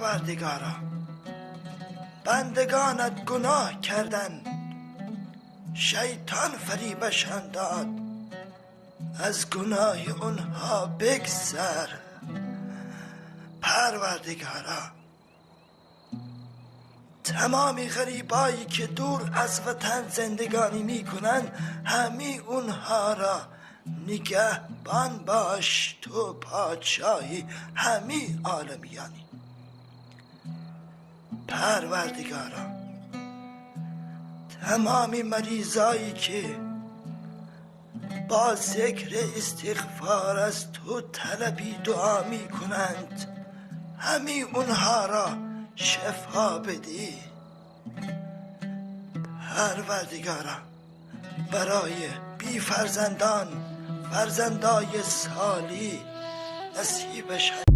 Парвардигоро, бандагонат гуноҳ карданд, шайтон фарибашон дод, аз гуноҳи онҳо бигзар. Парвардигоро, тамоми ғарибое ки дур аз ватан зиндагонӣ мекунанд, ҳамаи онҳоро нигаҳбон бош. Ту подшоҳи ҳамаи оламиёнӣ. Парвардигоро, тамоми маризое ки бо зикри истиғфор аз ту талаби дуо мекунанд, ҳамаи онҳоро шифо бидеҳ. Парвардигоро, барои бефарзандон фарзандони солеҳ насибашон.